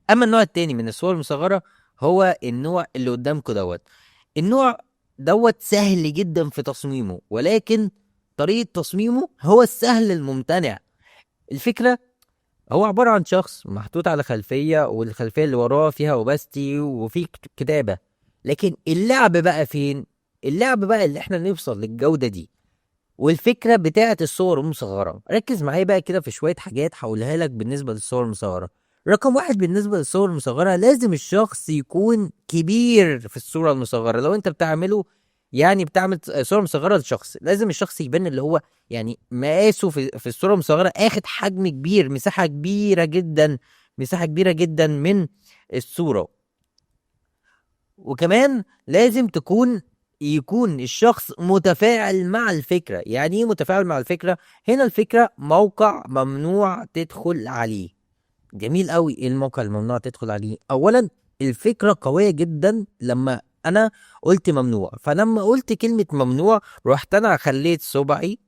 اما النوع التاني من الصور المصغرة هو النوع اللي قدامكم دوت. النوع دوت سهل جدا في تصميمه، ولكن طريقة تصميمه هو السهل الممتنع. الفكرة هو عبارة عن شخص محطوط على خلفية، والخلفية اللي وراه فيها opacity وفي كتابة. لكن اللعب بقى فين؟ اللعب بقى اللي احنا نوصل للجودة دي والفكرة بتاعة الصور المصغرة. ركز معايا بقى كده في شوية حاجات هقولها لك بالنسبة للصور المصغرة. رقم واحد بالنسبة للصور المصغرة، لازم الشخص يكون كبير في الصورة المصغرة. لو انت بتعمله يعني بتعمل صورة مصغرة لشخص، لازم الشخص يبان اللي هو مقاسه في الصورة المصغرة اخد حجم كبير، مساحة كبيرة جدا، مساحة كبيرة جدا من الصورة. وكمان لازم يكون الشخص متفاعل مع الفكرة. يعني ايه متفاعل مع الفكرة؟ هنا الفكرة موقع ممنوع تدخل عليه. جميل قوي. ايه الموقع الممنوع تدخل عليه؟ اولا الفكرة قوية جدا لما انا قلت ممنوع، فلما قلت كلمة ممنوع رحت انا خليت صبعي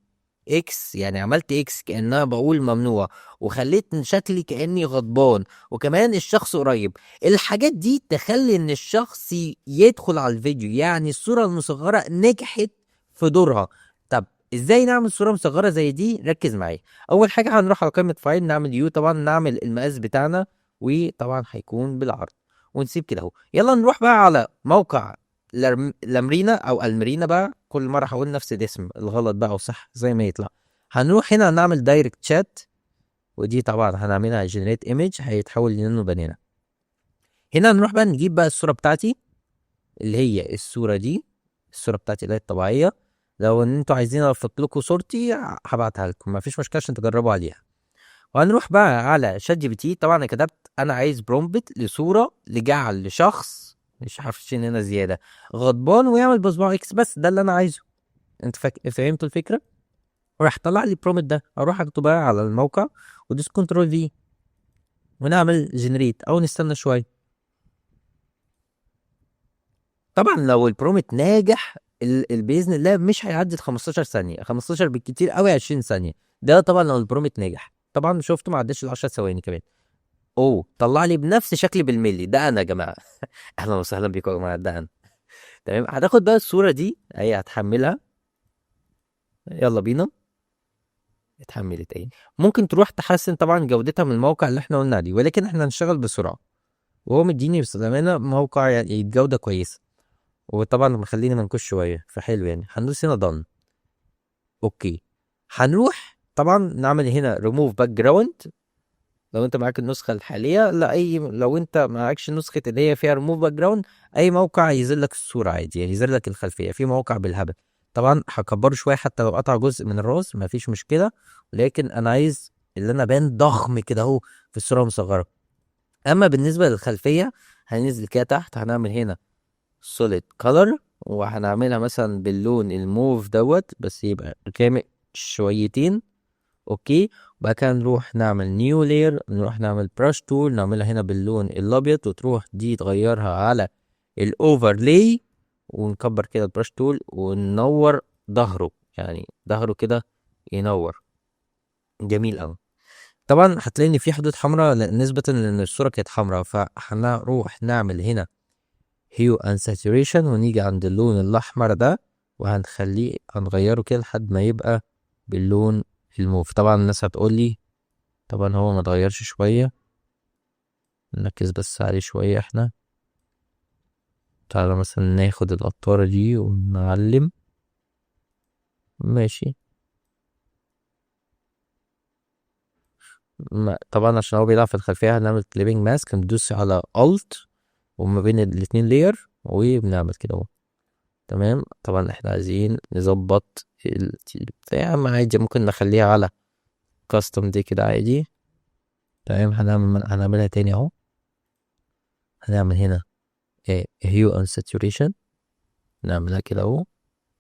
X، يعني عملت X كأنها بقول ممنوع، وخليت شكلي كأني غضبان، وكمان الشخص قريب. الحاجات دي تخلي ان الشخص يدخل على الفيديو، يعني الصورة المصغرة نجحت في دورها. طب ازاي نعمل صورة مصغرة زي دي؟ ركز معايا. اول حاجة هنروح على قائمة file، نعمل new، طبعا نعمل المقاس بتاعنا، وطبعا هيكون بالعرض، ونسيب كده اهو. يلا نروح بقى على موقع لامرينا او المرينا بقى، كل مرة هقول نفس الاسم الغلط بقى وصح زي ما يطلع. هنروح هنا نعمل direct chat، ودي طبعا هنعملها generate image، هيتحول ل Nano Banana. هنا نروح بقى نجيب بقى الصورة بتاعتي اللي هي الصورة دي، الصورة بتاعتي اللي هي الطبيعية. لو ان انتوا عايزين ارفق لكم صورتي هبعتها لكم، مفيش مشكلة عشان تجربوا عليها. وهنروح بقى على ChatGPT. طبعا انا كتبت انا عايز prompt لصورة لجعل لشخص مش عارف شيء هنا زيادة غضبان ويعمل بصباعه X، بس ده اللي انا عايزه. انت فهمتوا الفكرة؟ وراح طلع لي prompt ده، اروح اكتبها على الموقع ودوس control V ونعمل generate او نستنى شوية. طبعا لو ال prompt ناجح باذن الله مش هيعدي ال 15 ثانية، 15 بالكتير قوي 20 ثانية. ده طبعا لو ال prompt ناجح. طبعا شفته ما عداش ال 10 ثواني كمان. طلع لي بنفس شكلي بالملي. ده انا يا جماعة. اهلا وسهلا بيكم يا جماعة، ده انا. تمام. هتاخد بقى الصورة دي اهي، هتحملها. يلا بينا. اتحملت اهي. ممكن تروح تحسن طبعا جودتها من الموقع اللي احنا قلنا عليه، ولكن احنا هنشتغل بسرعة، وهو مديني بصراحة موقع جودة كويسة، وطبعا مخليني منكوش شوية، فحلو يعني. هندوس هنا done. okay، هنروح طبعا نعمل هنا ريموف باك جراوند. لو انت معاك النسخة الحالية، لا اي، لو انت معاكش نسخة اللي هي فيها ريموف باك جراوند، اي موقع ينزل لك الصورة عادي، يعني ينزل لك الخلفية. في مواقع بالهبل. طبعا هكبره شوية حتى لو قطع جزء من الراس مفيش مشكلة، ولكن انا عايز اللي انا بان ضخم كده اهو في الصورة المصغرة. اما بالنسبة للخلفية هننزل كده تحت، هنعمل هنا solid color، وهنعملها مثلا باللون الموف دوت، بس يبقى غامق شويتين. okay، وبعد كده نروح نعمل new layer، نروح نعمل brush tool، نعملها هنا باللون الابيض، وتروح دي تغيرها على ال overlay، ونكبر كده ال brush tool وننور ظهره، يعني ظهره كده ينور. جميل قوي. طبعا هتلاقي ان في حدود حمراء نسبة لان الصورة كانت حمراء، فهنروح نعمل هنا hue and saturation، ونيجي عند اللون الاحمر ده هنغيره كده لحد ما يبقى باللون الموف. طبعا الناس هتقول لي طبعا هو ما اتغيرش شوية، نركز بس عليه شوية احنا. تعالى مثلا ناخد القطارة دي ونعلم. ماشي، طبعا عشان هو بيلعب في الخلفية هنعمل clipping mask، ندوس على Alt وما بين الاتنين layer وبنعمل كده اهو. تمام. طبعا احنا عايزين نظبط يا عم عادي، ممكن نخليها على custom دي كده عادي. تمام. هنعملها تاني اهو. هنعمل هنا hue and saturation، نعملها كده اهو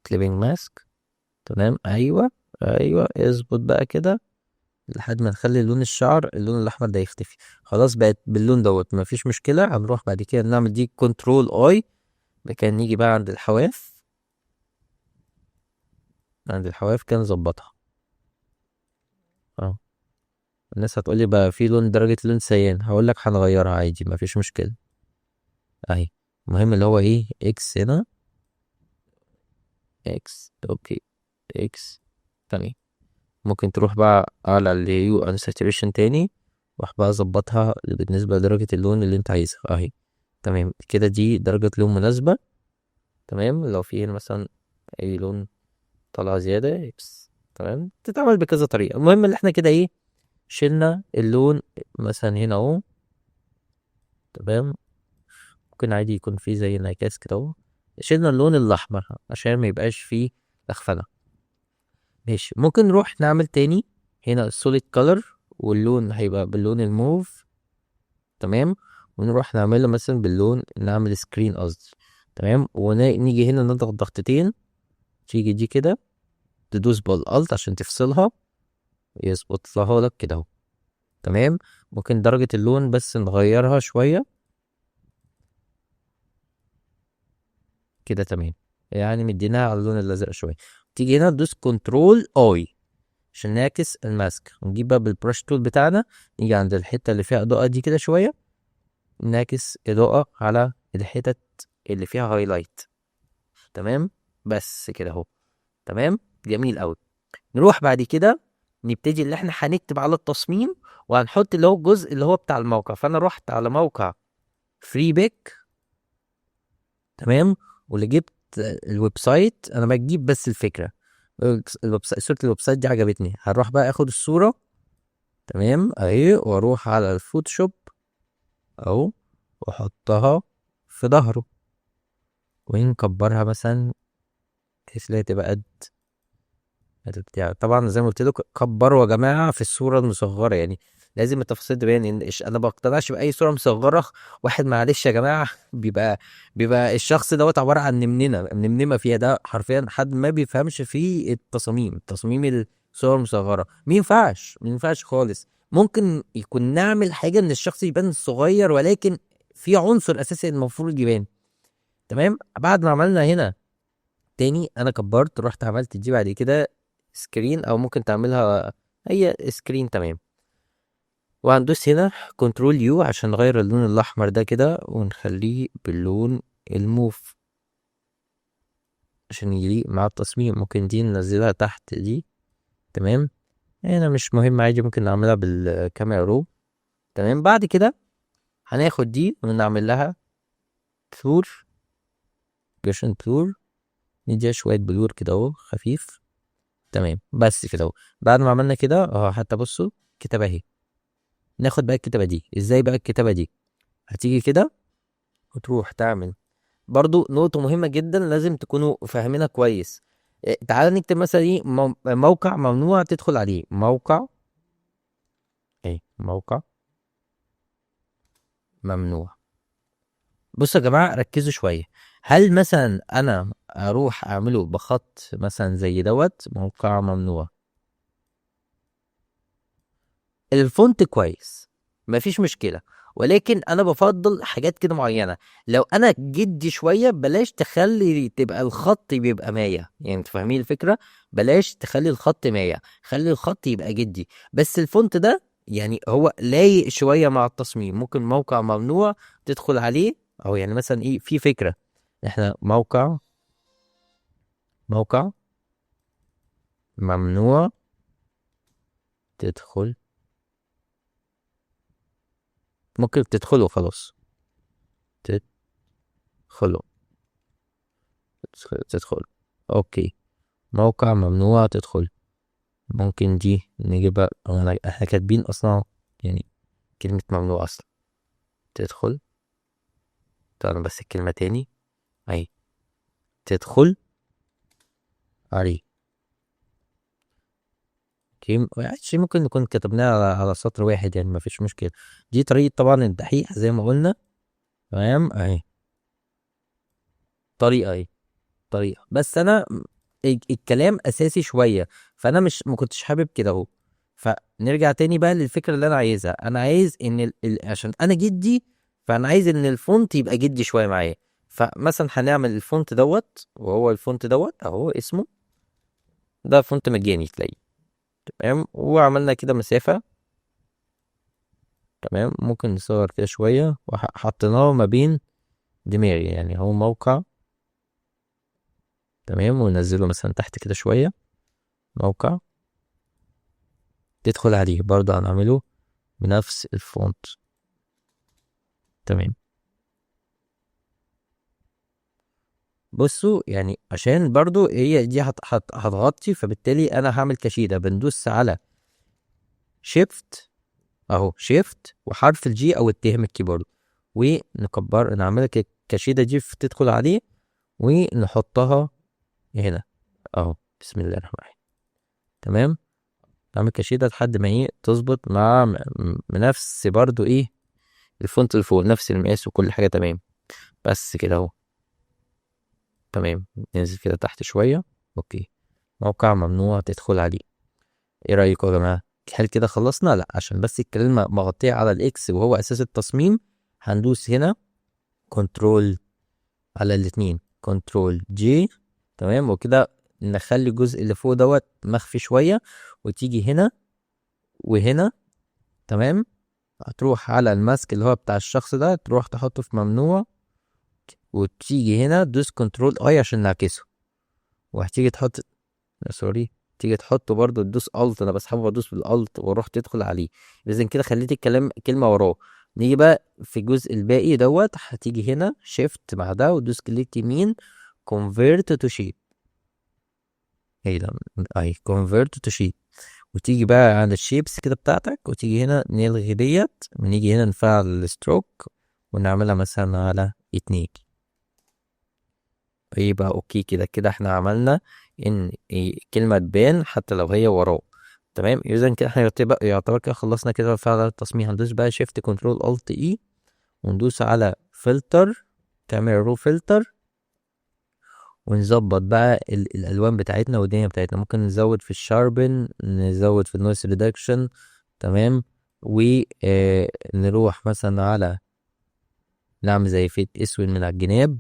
clipping mask. تمام. ايوه ايوه اظبط بقى كده لحد ما نخلي لون الشعر اللون الاحمر ده يختفي. خلاص بقت باللون دوت، مفيش مشكلة. هنروح بعد كده نعمل دي control I، بعد كده نيجي بقى عند الحواف، عند الحواف كده نظبطها اهو. الناس هتقولي بقى في لون درجة لون cyan، هقولك هنغيرها عادي مفيش مشكلة اهي. المهم اللي هو ايه X هنا X، okay X تمام. ممكن تروح بقى على ال hue and saturation تاني، واروح بقى اظبطها بالنسبة لدرجة اللون اللي انت عايزها اهي. تمام كده، دي درجة لون مناسبة. تمام، لو في هنا مثلا اي لون طالع زيادة بس. تمام، تتعمل بكذا طريقة. المهم اللي احنا كده ايه شلنا اللون مثلا هنا اهو. تمام، ممكن عادي يكون فيه زي انعكاس كده اهو. شلنا اللون الاحمر عشان ما يبقاش فيه لخفنة. ماشي، ممكن نروح نعمل تاني هنا solid color، واللون هيبقى باللون الموف. تمام، ونروح نعمله مثلا باللون، نعمل screen قصدي. تمام، ونيجي هنا نضغط ضغطتين، تيجي دي كده تدوس بال alt عشان تفصلها، يظبط لها لك كده اهو. تمام، ممكن درجة اللون بس نغيرها شوية كده. تمام، يعني مديناها على اللون الازرق شوية. تيجي هنا تدوس control I عشان نعكس ال mask، ونجيب بقى بال brush tool بتاعنا، نيجي عند الحتة اللي فيها اضاءة دي كده شوية، نعكس اضاءة على الحتت اللي فيها highlight. تمام، بس كده اهو. تمام، جميل قوي. نروح بعد كده نبتدي اللي احنا هنكتب على التصميم، وهنحط اللي هو الجزء اللي هو بتاع الموقع. فانا رحت على موقع Freepik. تمام، واللي جبت ال website، انا بجيب بس الفكرة، ال website، صورة ال website دي عجبتني، هروح بقى اخد الصورة. تمام اهي، واروح على الفوتوشوب اهو، واحطها في ظهره، ونكبرها مثلا بحيث لا تبقى قد البتاع. طبعا زي ما قلت لكم كبروا يا جماعة في الصورة المصغرة، يعني لازم التفاصيل تبان. ان انا ما بقتنعش باي صوره مصغرة. واحد معلش يا جماعة بيبقى الشخص دوت عبارة عن نمنمه، نمنمه فيها، ده حرفيا حد ما بيفهمش في التصاميم، تصميم الصور المصغرة ما ينفعش، ما ينفعش خالص. ممكن يكون نعمل حاجة ان الشخص يبان صغير، ولكن في عنصر اساسي المفروض يبان. تمام، بعد ما عملنا هنا تاني انا كبرت، رحت عملت دي بعد كده screen، او ممكن تعملها هي screen. تمام، وهندوس هنا control U عشان نغير اللون الاحمر ده كده ونخليه باللون الموف عشان يليق مع التصميم. ممكن دي ننزلها تحت دي. تمام، هنا مش مهم عادي، ممكن نعملها بال camera raw. تمام، بعد كده هناخد دي ونعمل لها blur، Gaussian blur، نديها شوية blur كده اهو خفيف. تمام، بس كده اهو. بعد ما عملنا كده اهو، حتى بصوا كتابة اهي. ناخد بقى الكتابة دي ازاي؟ بقى الكتابة دي هتيجي كده وتروح تعمل برضو نقطة مهمة جدا لازم تكونوا فاهمينها كويس. تعالى نكتب مثلا ايه، موقع ممنوع تدخل عليه، موقع ايه، موقع ممنوع. بصوا يا جماعة ركزوا شوية، هل مثلا انا اروح اعمله بخط مثلا زي دوت موقع ممنوع، ال font كويس مفيش مشكلة، ولكن انا بفضل حاجات كده معينة. لو انا جدي شوية بلاش تخلي تبقى الخط بيبقى مايع، يعني انتوا فاهمين الفكرة، بلاش تخلي الخط مايع، خلي الخط يبقى جدي، بس ال font ده يعني هو لايق شوية مع التصميم. ممكن موقع ممنوع تدخل عليه، او يعني مثلا ايه، في فكرة احنا موقع ممنوع تدخل، ممكن تدخله خلاص، تدخله، تدخل، okay، موقع ممنوع تدخل. ممكن دي نجيبها، احنا كاتبين اصلا يعني كلمة ممنوع اصلا، تدخل، تعالوا بس الكلمة تاني اهي، تدخل عليه. okay، ممكن نكون كتبناها على سطر واحد، يعني مفيش مشكلة. دي طريقة طبعا الدحيح زي ما قلنا، تمام اهي طريقة، اهي طريقة، بس انا الكلام اساسي شوية، فانا ما كنتش حابب كده اهو. فنرجع تاني بقى للفكرة اللي انا عايزها. انا عايز ان عشان انا جدي، فانا عايز ان ال font يبقى جدي شوية معايا. فمثلا هنعمل ال font دوت، وهو ال font دوت اهو اسمه ده، font مجاني تلاقيه، تمام. وعملنا كده مسافة تمام. ممكن نصغر كده شوية، وحطيناه ما بين دماغي، يعني هو موقع، تمام. وننزله مثلا تحت كده شوية، موقع تدخل عليه برضه هنعمله بنفس ال font، تمام. بصوا يعني عشان برضو هي دي هتغطي، فبالتالي انا هعمل كشيدة، بندوس على shift اهو، shift وحرف ال G او الت من الكيبورد، ونكبر نعملها كشيدة دي تدخل عليه ونحطها هنا اهو، بسم الله الرحمن الرحيم، تمام. نعمل كشيدة لحد ما ايه تظبط مع نفس برضو ايه ال font اللي فوق، نفس المقاس وكل حاجة، تمام. بس كده اهو، تمام. ننزل كده تحت شوية، okay. موقع ممنوع تدخل عليه. ايه رأيكم يا جماعة؟ هل كده خلصنا؟ لا، عشان بس الكلمة مغطية على ال X وهو اساس التصميم، هندوس هنا control على الاتنين، control J، تمام. وكده نخلي الجزء اللي فوق دوت مخفي شوية، وتيجي هنا وهنا، تمام. هتروح على ال mask اللي هو بتاع الشخص ده، تروح تحطه في ممنوع، وتيجي هنا تدوس control I عشان نعكسه، وهتيجي تحط، sorry، تيجي تحطه برضو تدوس Alt، انا بسحبه وادوس بال Alt واروح تدخل عليه. اذا كده خليت الكلام كلمه وراه. نيجي بقى في الجزء الباقي دوت، هتيجي هنا shift مع ده وتدوس click يمين convert to shape، ايه ده، اهي convert to shape، وتيجي بقى عند ال shapes كده بتاعتك، وتيجي هنا نلغي ديت، ونيجي هنا نفعل ال stroke ونعملها مثلا على 2، يبقى okay كده. كده احنا عملنا ان كلمة تبان حتى لو هي وراه، تمام. اذا كده احنا يعتبر كده خلصنا كده فعل التصميم. هندوس بقى shift control alt E، وندوس على فلتر، تعمل raw filter، ونظبط بقى الالوان بتاعتنا والدنيا بتاعتنا. ممكن نزود في ال sharpen، نزود في ال noise reduction، تمام. ونروح مثلا على نعمل زي fade اسود من على الجناب،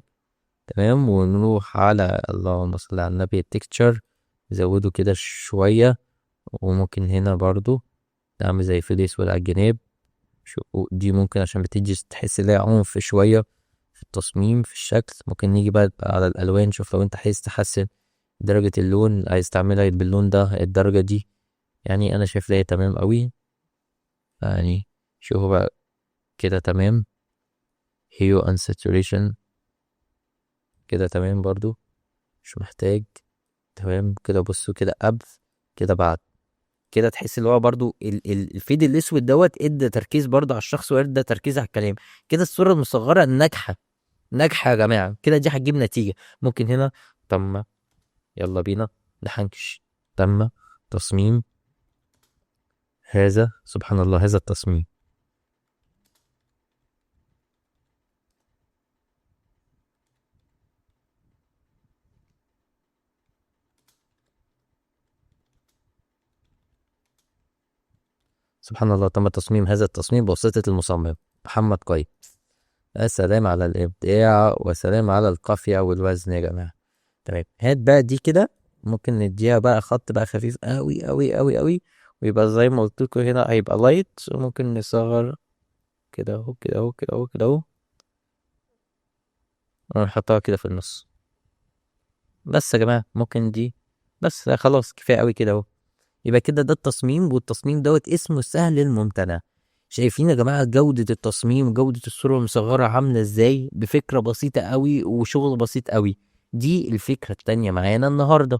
تمام. ونروح على اللهم صل على النبي ال texture، نزوده كده شوية، وممكن هنا برضو نعمل زي fade اسود على الجناب. شو دي ممكن عشان بتدي تحس ان هي عنف شوية في التصميم في الشكل. ممكن نيجي بقى على الألوان، شوف لو انت عايز تحسن درجة اللون، عايز تعملها باللون ده الدرجة دي، يعني أنا شايف ليا تمام قوي، شوفوا بقى كده تمام. hue and saturation كده تمام برضو، مش محتاج، تمام كده. بصوا كده قبل كده بعد كده، تحس اللي هو برضو ال fade الاسود دوت ادى تركيز برضو على الشخص وادى تركيز على الكلام كده. الصورة المصغرة ناجحة، ناجحة يا جماعة كده، دي هتجيب نتيجة. ممكن هنا تم، يلا بينا نحنكش، تم تصميم هذا، سبحان الله هذا التصميم. سبحان الله تم تصميم هذا التصميم بواسطة المصمم محمد قيم. السلام على الإبداع وسلام على القافية والوزن يا جماعة. تمام، هات بقى دي كده، ممكن نديها بقى خط بقى خفيف أوي أوي أوي أوي، ويبقى زي ما قلت لكم هنا هيبقى لايت. وممكن نصغر كده أهو كده أهو كده أهو كده أهو، ونحطها كده في النص بس يا جماعة. ممكن دي بس، لا خلاص كفاية أوي كده أهو. يبقى كده ده التصميم، والتصميم دوت اسمه السهل الممتنع. شايفين يا جماعة جودة التصميم وجودة الصورة المصغرة عاملة ازاي؟ بفكرة بسيطة قوي وشغل بسيط قوي. دي الفكرة التانية معانا النهاردة.